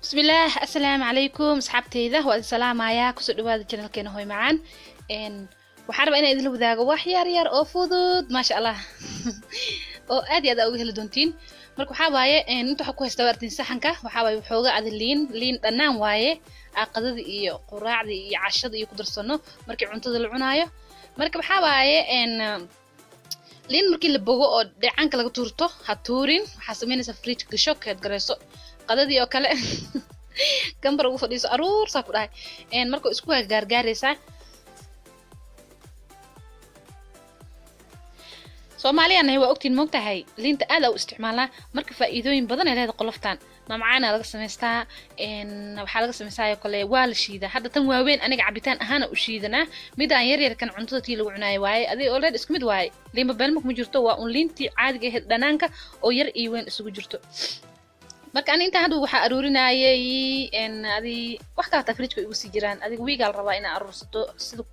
Bismillaah, assalaamu calaykum asxaabteyda, waa idin salaamayaa. Kusoo dhawaada channelkeena Hooy Macaan. Waxaan rabaa inaan idinla wadaago wax yar yar oo fudud, maasha Allah, oo aad iyo aad aa uga heli doontiin. Marka waxaa waaye, inta waxaa ku haystaa waa artiin saxanka. Waxaa waaye waxooga ada liin, liin dhanaan waaye, aaqadada iyo quraacda iyo cashada iyo ku darsano markii cuntada la cunaayo. Marka waxaa waaye, liin markii la bogo oo dheecaanka laga tuurto, ha tuurin. Waxaa samaynaysaa, fridge gasho, keed garayso, qadadii oo kale gambar ugu fadhiiso, aruur saa ku dhahay. Marka isku gaargaaraysaa. Soomaaliya nahay, waa ogtiin, moogtahay, liinta aad aa u isticmaalnaa. Marka faa'iidooyin badan ay leedahay. Qoloftan mamcaana laga samaystaa, waxaa laga samaystaa oo kale waa la shiidaa. Hadda tan waaweyn aniga cabitaan ahaana u shiidanaa, midaan yar yarkan cuntada tii lagu cunaayo waaye. Adiga already isku mid waaye, liinba beelma kuma jirto, waa un liintii caadiga ahayd dhanaanka oo yar iyo weyn isugu jirto. Marka ani intaan hadda waxaa aruurinayay, adi wax kale hataa fridgeka igu sii jiraan. Adiga wiigaa la rabaa inaa aruursato, sida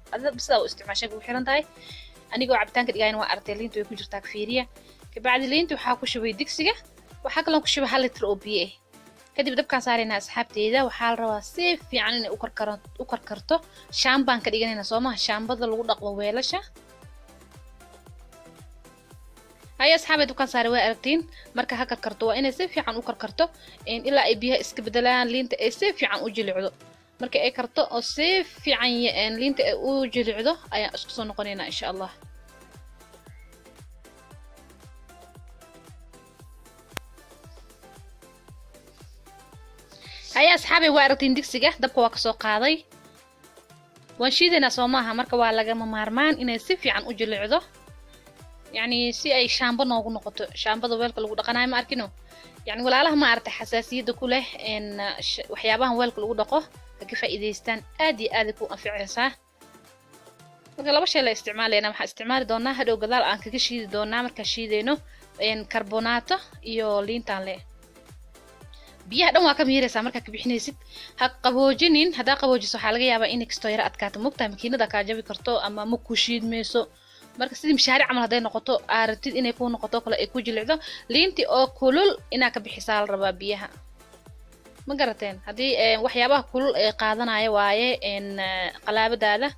sidaa u isticmaashay kugu xiran tahay. Anigoo cabitaanka dhigayna waa aragtay, liinta way ku jirtaa, ka fiiriya. Kabacdi liinta waxaa ku shubay digsiga, waxaa kaloo ku shubay 1 litir oo biyo ah. Kadib dabkaan saaraynaa, asxaabteyda. Waxaa la rabaa si fiican inay u karkarto. Shaambaan ka dhiganayna, soo maha? Shaambada lagu dhaqdo weelasha. Haya asxaabay, dabkaan saaray, waa aragtiin. Marka ha karkarto, waa inay si fiican u karkarto ilaa ay biyaha iska bedelaan, liinta ay si fiican u jilicdo. Marka ay karto oo si fiican liinta ay u jilicdo ayaan isku soo noqonaynaa, insha Allah. Haya asxaabay, waa aragtiin, digsiga dabka waa kasoo qaaday, waan shiidaynaa, soo maaha? Marka waa lagama maarmaan inay si fiican u jilicdo, yacni si ay shaambo noogu noqoto, shaambada weelka lagu dhaqanayo, ma arkino? Yani walaalaha, ma aragtay, xasaasiyadda ku leh waxyaabahan weelka lagu dhaqo ha ka faa'iidaystaan, aad iyo aad ay ku anficaysaa. Marka laba shay la isticmaalayna, waxaan isticmaali doonaa hadhow gadaal aan kaga shiidi doonaa markaan shiidayno karbonaato iyo liintaan le. Biyaha dhan waa ka miiraysaa markaa ka bixinaysid, ha qaboojinin. Haddaa qaboojiso, waxaa laga yaabaa inay kastoo yaro adkaato, mogtahay, makiinada kaa jabi karto ama ma ku shiidmayso. Marka sidii mishaari camal hadday noqoto, aa rabtid inay kuu noqoto kale, ay ku jilicdo, liintii oo kulul inaa ka bixisaa la rabaa biyaha, ma garateen? Haddii waxyaabaha kulul ee qaadanaya waaye, qalaabadaada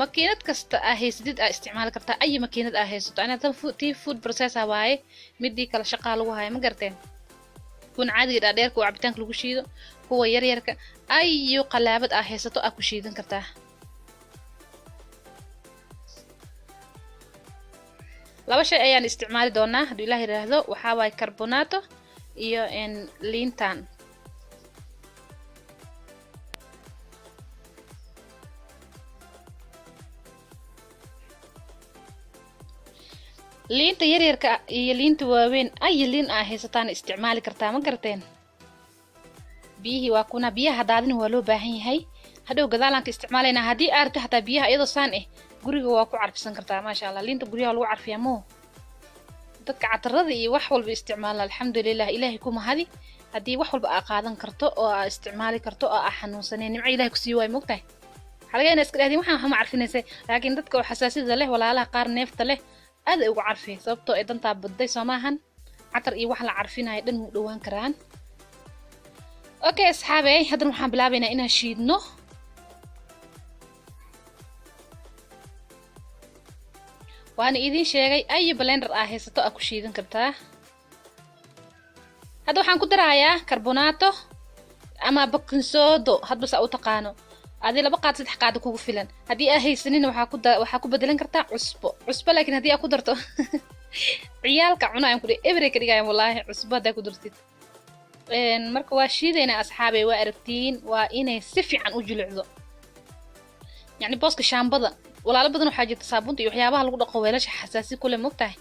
makiinad kasta aa haysatid aa isticmaali kartaa, ayi makiinad aa haysato. Anaa tan tii food processor waaye, midii kale shaqaa lagu haya, ma garateen? Kuwan caadiga dhaadheerka oo cabitaanka lagu shiido, kuwa yaryarka, ayu qalaabad aa haysato aa ku shiidan kartaa. Laba shay ayaan isticmaali doonaa hadduu Ilaah yidhaahdo. Waxaa waaye carbonato iyo liintan. Liinta yaryarka iyo liinta waaweyn, ayi liin aa haysataan isticmaali kartaa, ma garateen? Biyihii waa kuna, biyaha daadin waa loo baahan yahay, hadhow gadaalaan ka isticmaalaynaa. Haddii aad rabto xataa biyaha iyadoo saan ah guriga waa ku carfisan kartaa, maasha Allah. Liinta guryaha lagu carfiyaa moo? Dadka catarada iyo wax walba isticmaala, alxamdulilah, Ilaahay ku mahadi. Haddii wax walba aa qaadan karto oo aa isticmaali karto oo aa xanuunsaneen, nimco Ilahay kusii waayo, mogtahay? Waxaa laga inaa iska dhahdin waxaan waxma carfinaysay, laakiin dadka oo xasaasiyada leh, walaalaha qaar neefta leh, aad ay ugu carfi, sababtoo ay dantaa badday, soo maahan? Catar iyo wax la carfinayo dhan wuu dhowaan karaan. Okay asxaabey, haddana waxaan bilaabaynaa inaan shiidno. Waana idiin sheegay, ayi blender aa haysato aa ku shiidan kartaa. Hadda waxaan ku darayaa carbonato ama baking soda, hadba saa u taqaano adii. 2 qaad, 3 qaado kugu filan. Haddii aa haysanina, waxaa ku bedelan kartaa cusbo. Cusbo laakiin haddii aa ku darto, ciyaalka cunayaan kudhi, ebrey ka dhigayaan, wallaahi, cusbo haddaa ku dartid. Marka waa shiidaynaa, asxaabey. Waa aragtiin, waa inay si fiican u jilicdo, yacni booska shaambada. Walaalo badan waxaa jirta saabuunta iyo waxyaabaha lagu dhaqo weelasha xasaasi kule, mogtahay?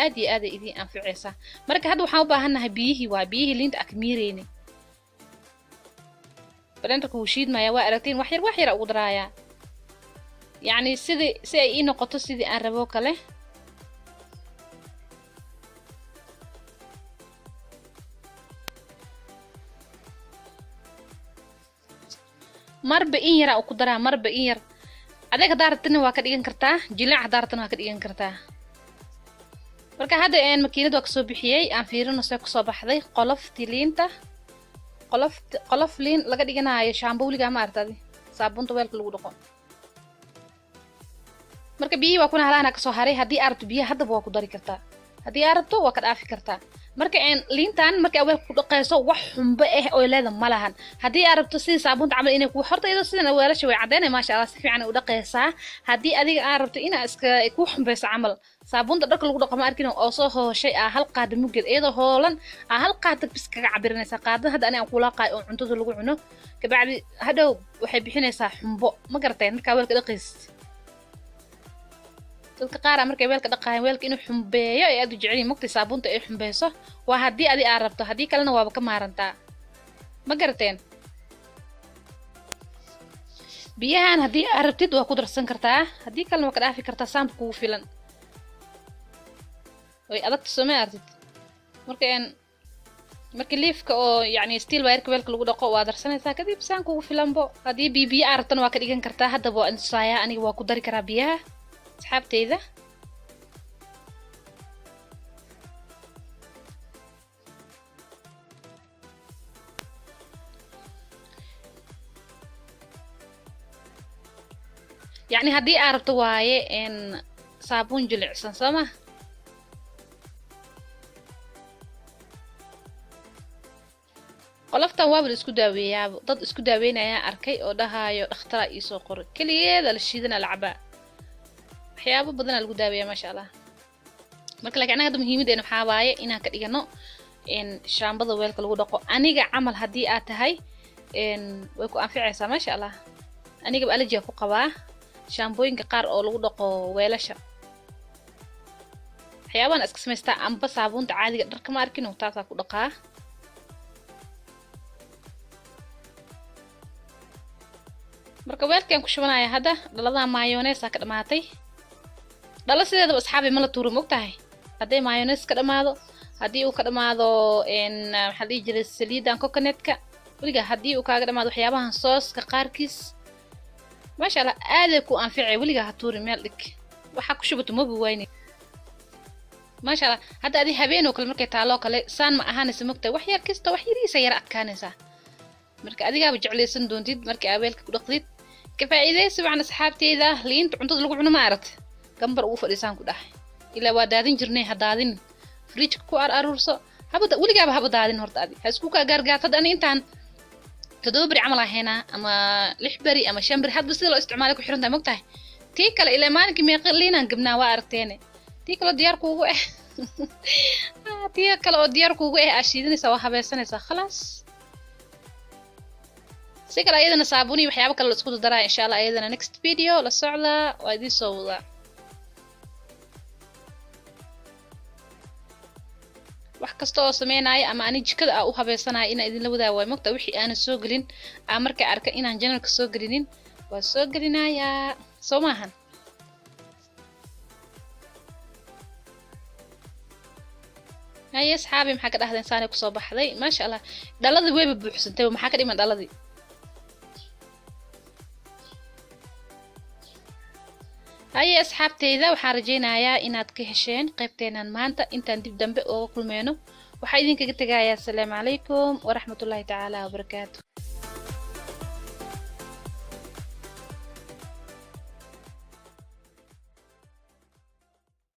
Aad iyo aad ay idiin anficaysaa. Marka hadda waxaan u baahannahay biyihii, waa biyihii liinta aa ka miireyni. Blenderka wuu shiidmayaa, waa aragtiin. Wax yar, wax yara ugu daraayaa, yacni sidii si ay ii noqoto sidii aan rabo kale. Marba in yaraa ku daraa, marba in yar. Adeeg haddaa rabtana waa ka dhigan kartaa, jilaac haddaa rabtana waa ka dhigan kartaa. Marka hadda makiinad waa kasoo bixiyey, aan fiirino see kusoo baxday qoloftii liinta. Qolof qolof liin laga dhiganayo shaambo weligaa ma aragtadi? Saabuunta weelka lagu dhaqo. Marka biyihii waa kuna halaana kasoo haray. Haddii aad rabto biyaha haddaba waa ku dari kartaa, haddii aad rabto waa ka dhaafi kartaa. Marka liintan marka weelka ku dhaqayso, wax xumbo ah oo leeda ma lahan. Haddii aad rabto sidii saabuunta camal inay ku horta, iyadoo sidan weelasha way caddeynay, maasha Allah, si fiican ay u dhaqaysaa. Haddii adiga aad rabto inaa iska ku xumbeyso camal saabuunta dharka lagu dhaqo, ma arkin oo soo hooshay, aa hal qaada muggeed iyadoo hoolan aa hal qaada bis kaga cabirinaysaa, qaadada hadda ani aan kula qaay oo cuntada lagu cuno. Kabacdi hadhow waxay bixinaysaa xumbo, ma garateen? Markaa weelka dhaqaysid, dadka qaar markay weelka dhaqaayaan weelka inuu xumbeeyo ay aad u jecel yihiin, mogtay? Saabuunta ay xumbeyso waa haddii adi aad rabto, haddii kalena waaba ka maarantaa, ma garateen? Biyahan haddii aad rabtid waa ku darsan kartaa, haddii kalena waa ka dhaafi kartaa. Saamka kugu filan way adagta, soo ma artid? Marka marka liifka oo yacni steel wireka weelka lagu dhaqo waa darsanaysaa, kadib saan kugu filanbo. Haddii biyo biyo aad rabtana waa ka dhigan kartaa. Haddaba waa intusaayaa, aniga waa ku dari karaa biyaha, asxaabteyda. Yacni haddii aad rabto waaye saabuun jilicsan, soo ma? Qoloftan waaba la isku daaweeyaaba. Dad isku daaweynayaa arkay oo dhahaayo dhakhtaraa iisoo qoray, keligeeda la shiidana la cabaa. Waxyaabo badanaa lagu daaweeyaa, maasha Allah. Marka laakiin anaga hadda muhiimadeena waxaa waaye inaan ka dhigano shaambada weelka lagu dhaqo. Aniga camal haddii aad tahay way ku anficaysaa, maasha Allah. Anigaba allergy ku qabaa shaambooyinka qaar oo lagu dhaqo weelasha. Waxyaabahan iska samaystaa amba saabuunta caadiga dharka, ma arkino, taasaa ku dhaqaa. Marka weelkaan ku shubanaya hadda dhaladaha mayonnaise ka dhamaatay. Dhalo sideedaba, asxaabi, ma la tuuro, mogtahay? Hadday mayonnaise ka dhamaado, haddii uu ka dhamaado maxaa la dhihi jiray, saliidan coconutka, weliga haddii uu kaaga dhamaado waxyaabahan sooska qaarkiis, maasha Allah, aaday ku anficay. Weligaa ha tuuri, meel dhig, waxaa ku shubato maba wayne, maasha Allah. Hadda adi habeen oo kale markay taaloo kale saan ma ahaanaysa, mogtahay? Wax yar kasta wax yariisa yara adkaanaysaa. Marka adigaaba jeclaysan doontid markii aa weelka ku dhaqdid. Ka faa'iidaysi wacan, asxaabteyda. Liinta cuntada lagu cuno, ma aragt? Gambar ugu fadhiisaan ku dhahay. Ilaa waa daadin jirnay, ha daadin, fridgeka ku ar aruurso. Haba weligaaba haba daadin horta, adi ha isku kaa gaargaarto. Hadda ani intaan 7 beri camal aan haynaa, ama 6 beri ama 5 beri, hadba sida loo isticmaalay ku xiran tahay, mogtahay? Tii kale ilaa maalinkii meeqa liinaan gabnaa, waa aragteene. Tii kaloo diyaar kuugu ah, tii kale oo diyaar kuugu ah aa shiidanaysaa, waa habeesanaysaa, khalaas. Si kale ayadana saabuun iyo waxyaabo kale la isku dardaraya, insha Allah, ayadana next video la socdaa, waa idiin soo wadaa. Wax kasta oo sameynaya ama ani jikada aa u habeysanayo inaan idinla wadaago waay, mogta? Wixii aanan soo gelin aa markay arka inaan channelka soo gelinin, waa soo gelinayaa, soo maahan? Haye asxaabi, maxaa ka dhahdeen? Saanay kusoo baxday, maasha Allah. Dhaladii wayba buuxsantay, maxaa ka dhiman dhaladii? Haye asxaabteyda, waxaan rajaynayaa inaad ka hesheen qaybteenan maanta. Intaan dib dambe ooga kulmeyno, waxaa idinkaga tegayaa asalaamu calaykum waraxmatullaahi tacaala wabarakaatu.